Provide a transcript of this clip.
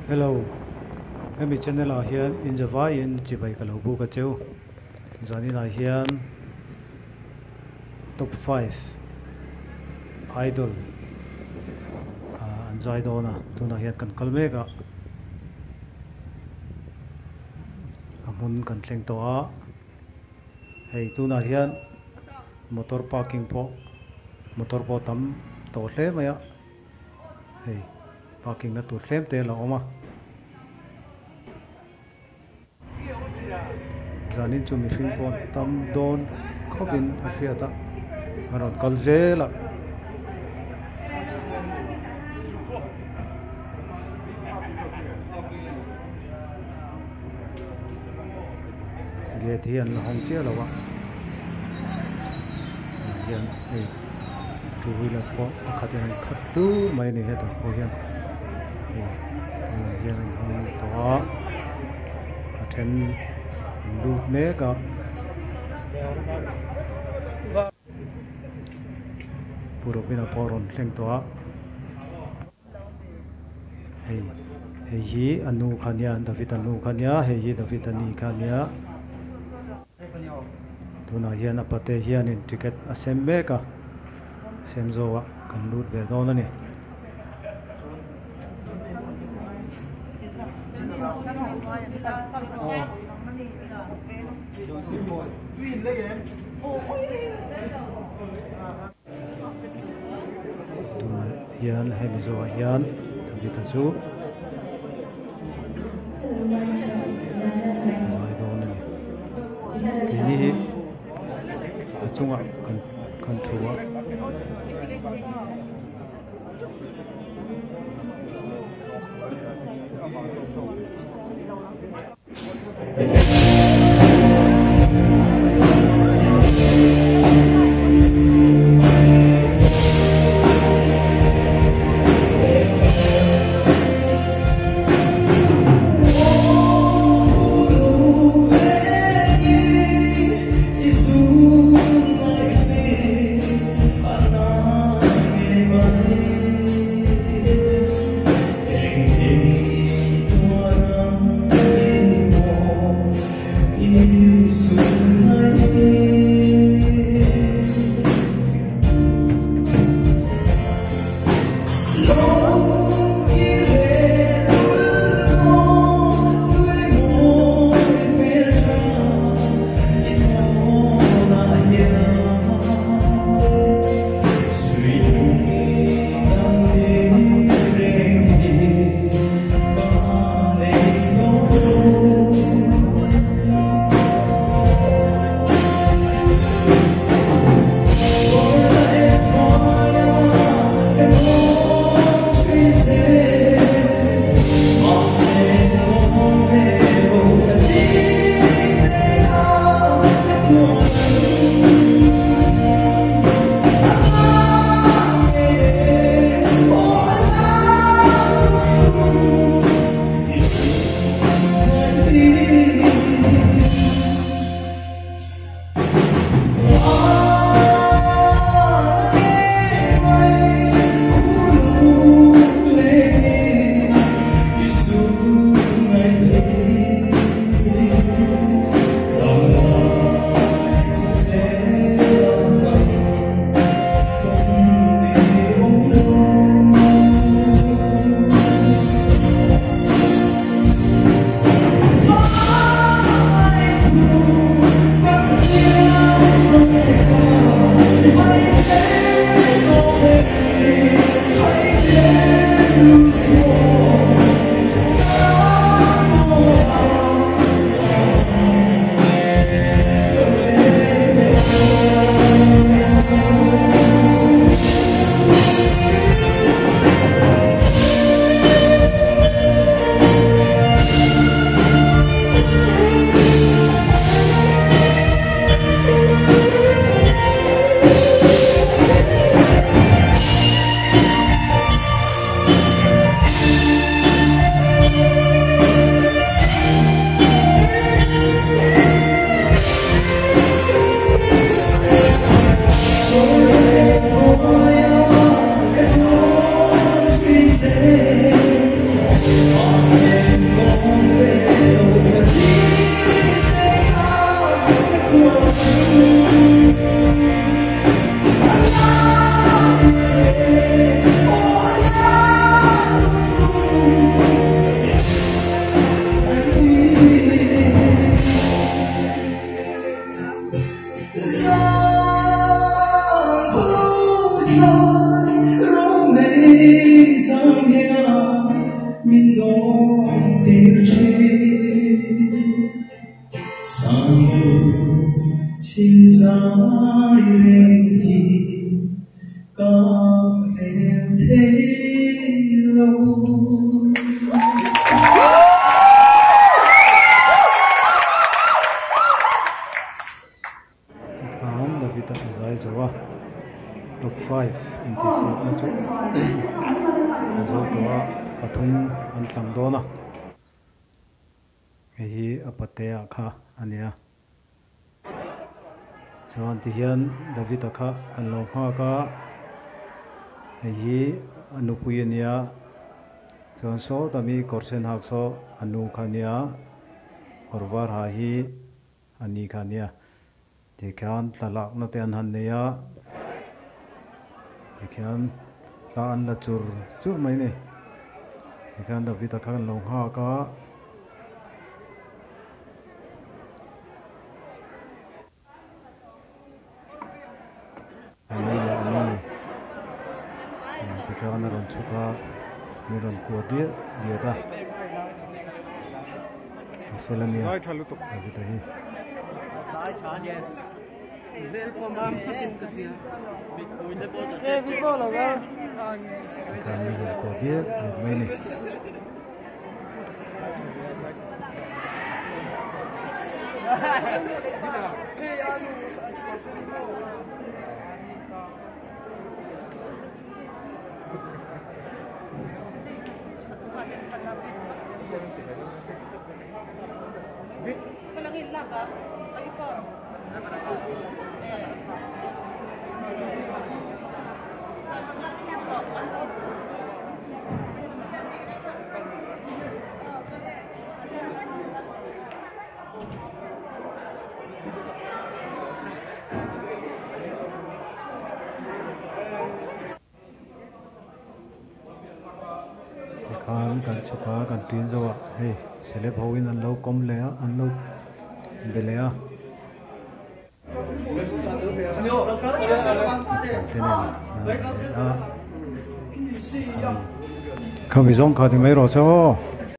Hello, hemi channel ah hian inzavaiin chibai ka lo buk a cheu. Zaninah hian top 5 idol an zai dawn a, tunah hian kan kal mek a, a hmun kan thleng tawh a, hei tunah hian motor parking pawh motor pawh tam tawh hle mai a, hei parking na tur tlem te a la awm a. Zanin chu mihring pawh an tam dawn khawpin a hriat a, an rawn kal zel a. Gate hi an la hawng chiah lo a, ah hian hei two wheeler pawh pakhatin an khat dur mai a ni hetah pawh hian hei tunah hian an hawng tawh a a then an lut mek a. Pu Robina pawh a rawn thleng tawh a. Hei hei hi a nu kha nia David a nu kha nia hei hi David a ni kha nia tunah hian a pate hianin ticket a sem mek a sem zawh ah kan lut ve dawn a ni. Tunah hian hemi zawhah hian David-a chu a zai dawn a ni. Keini hi a chungah kan kan thu a. Tikhan David-a a zai zo a, top five intihsiakna chu a zo tawh a, pathum an tlang dawn a, hei hi a patea kha a nia. Chuan tihian David-a kha kan lo nghak a, hei hi a nupui a nia, chuan sawta mi kawr sen hak saw a nu kha a nia, kawr var ha hi a ni kha a nia. Tikhian thlalakna te an han nei a, tikhian thla an la chur chur mai a ni. Tikhian David-a kha kan lo nghak a. A ni leh a ni tikhian a rawn chhuk a, min rawn kuah diat diat a. A fel a nia David-a hi. Tikhian min rawn kuah diat diat mai a ni. Tikhan kan chhuk a kan ṭin zo a hei celeb ho in an lo kawm leh a an lo be leh a. Khami zawng kha ni mai rawh se aw.